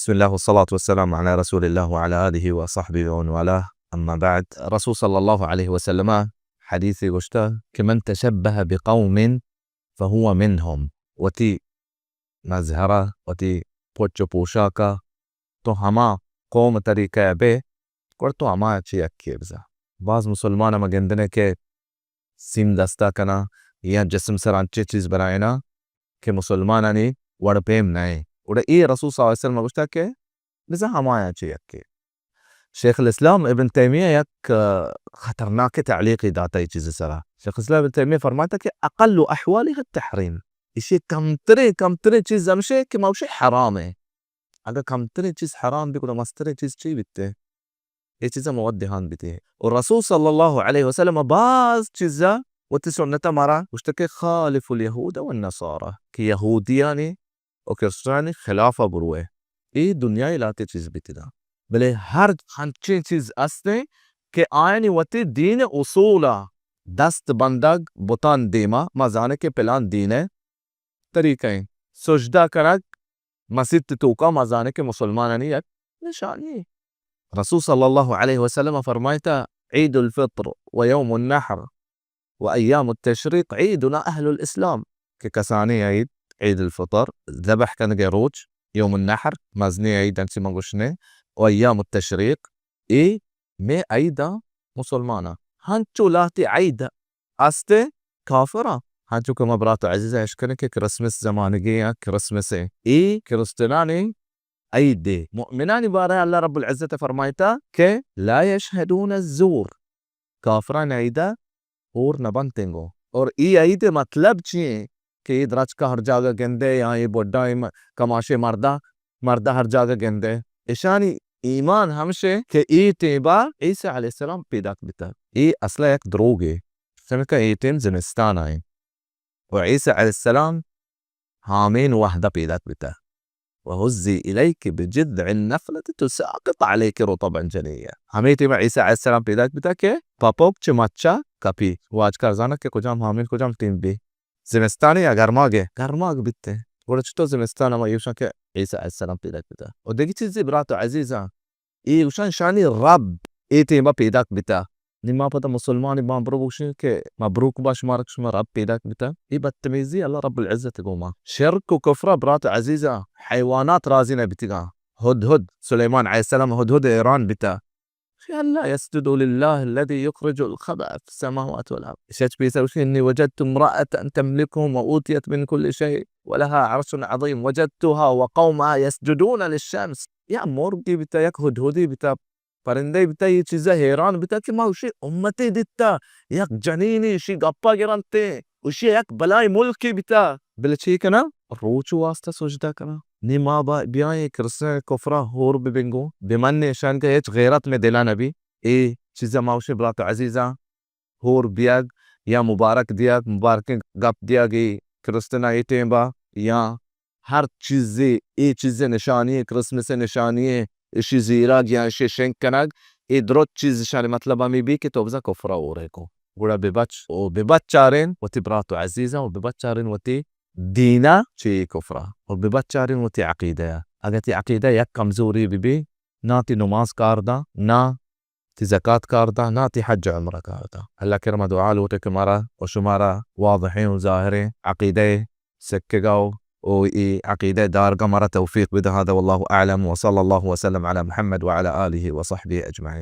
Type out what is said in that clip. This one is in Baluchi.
بسم الله والصلاة والسلام على رسول الله وعلى آله وصحبه ومن والاه، أما بعد. رسول صلى الله عليه وسلم حديث گوشتہ کہ من تشبه بقوم فهو منهم. وتی مظہر ءَ، وتی پچ و پوشاک ءَ تو ہما قوم طریقہ ءَ بے، گڑا تو ہما چہ یکے بزاں. باز مسلمان ہم گندنے کہ سیم دستا کناں یا جسم سر انچیں چیز بنائیناں کہ مسلمانانی وڑ پیم نہ ایں. گڑا اے رسول صلی اللہ علیہ وسلم گوشتا کہ بزاں ہمایاں چہ یکے. شیخ الاسلام ابن تیمیہ یک، آ، خطرناک تعلیقے داتا اے چیز سرا. شیخ الاسلام ابن تیمیہ فرماتا کہ اقل احوالها التحریم. ایشی کمتریں، کمتریں چیز ہمشے کہ ما گوشے حرام ایں. اگہ کمتریں چیز حرام بی، گڑا مستریں چیز چی بیتے؟ اے چیزا ما وت دھیان بدے. و رسول صلی اللہ علیہ وسلم باز چیزا وتی سنتا مارا گوشتہ کہ خالف الیہود والنصارى، کہ یہودیانی و کرسچنانی خلافا بروئے. اے دنیای لہتے چیز بیتگاں. بلے ہر ہنچیں چیز استیں کہ آیانی وتی دین اصولا دست بندگ بتان دیما، ما زانیں کہ پلان دین ءِ طریقہ ایں. سجدہ کنگ مسیت توکا ما زانیں کہ مسلمانانی یک نشانی ایں. رسول صلی اللہ علیہ وسلم فرمائتا: عید الفطر و یوم النحر و ایام التشریق عیدنا اہل الاسلام، کہ کسانیں عید، عید الفطر، ذبح کنگے روچ، یوم النحر، مزنیں عید انچی ما گوشنے، و ایام التشریق، اے مئے عیداں مسلماناں. ہنچو لہتے عید استیں کافراں. ہنچو کہ ما برات و عزیزاں اشکنیں کہ کرسمس زمانگے یا کرسمس ایں. اے کرسچنانی عیدے. مؤمنانی بارہ اللہ رب العزت فرمائتا کہ لا یشهدون الزور. کافران عیدا ہور نہ بنتیں گوں. اور ای عید مطلب چی ایں کہ اے درچکا ہر جاگہ گندے یا اے بڈا اے م-، کماشے مردا، مردا ہر جاگہ گندے. اشانی ایمان ہمشے کہ اے ٹیبا عیسی علیہ السلام پیداک بیتا. اے اصلا یک دروگے. چمکہ اے ٹیم زمستان آئیں. و عیسی علیہ السلام ہامین وہدہ پیداک بیتا. و هزی الیک بجذع النخلة تساقط علیک رطبا جنیا. ہمے ٹیما عیسی علیہ السلام پیداک بیتا کہ پپوک چہ مچا کپی. واجکار زانت کہ کجام ہامین کجام ٹیم بی. زمستانی یا گرماگے؟ گرماگ بیتے. گڑا چطور زمستان ہما ایوشاں کہ عیسی علیہ السلام پیداک بیتا. و دگہ چیزے برات و عزیزاں، اے گوشاں شانی رب اے ٹیما پیداک بیتا. نی ما پدا مسلمانی بان برو بگوشیں کہ مبروک با شمارا کہ شما رب پیداک بیتا. اے بدتمیزی اللہ رب العزت گوما. شرک و کفرا برات عزیزا، حیوانات راضی نہ بیتگاں. ہدہد، سلیمان علیہ السلام ہدہد حیران بیتا. خیال لا يسجدوا لله الذي يخرج الخبأ في السماوات والأرض. شچ پیسر گوشی: إني وجدت امرأة تملكهم وأوتيت من كل شيء ولها عرش عظيم وجدتها وقومها يسجدون للشمس. یا مرگی بیتا، یک ہدہدی بیتا، پرندہ بیتا، یہ چیزا حیران بیتا کہ ما اشی امتی دیتا، یک جنینی اشی گپا گرنتے، اشی یک بلائی ملکی بیتا. بلے چی کنا؟ روچ واسطہ سجدہ کنا. نی ما با بیائیں کرسن کفرا ہور ببنگو، بمن اشان کہ ہچ غیرت میں دلا نبی. اے چیزا ما اشی برات عزیزاں، ہور بیگ یا مبارک دیگ، مبارکیں گپ دیگ اے کرسچنا اے ٹیم با، یا ہر چیزے، اے چیزے نشانی اے، کرسمس نشانی اے، اشی زیرگ یا اشی شنگ کنگ، اے درست چیز اشانی مطلب ہمے بی کہ تو بزاں کفرا ہورے کو. گڑا بہ بچ، او بہ بچارین وتی برات و عزیزاں، و بہ بچارین وتی دینا چہ اے کفرا، و بہ بچارین وتی عقیدہ. اگہ تی عقیدہ یک کمزوری بہ بی، نا تی نماز کار دا، نا تی زکات کار دا، نا تی حج عمرہ کار دا. اللہ کرم دعا لوٹے کہ مارا و شمارا واضحیں و ظاہریں عقیدہ سکگا و، و ای عقیدہ دارگا مارا توفیق بدہا دا. واللہ اعلم، وصلی اللہ وسلم علی محمد وعلی آلہ وصحبہ اجمعین.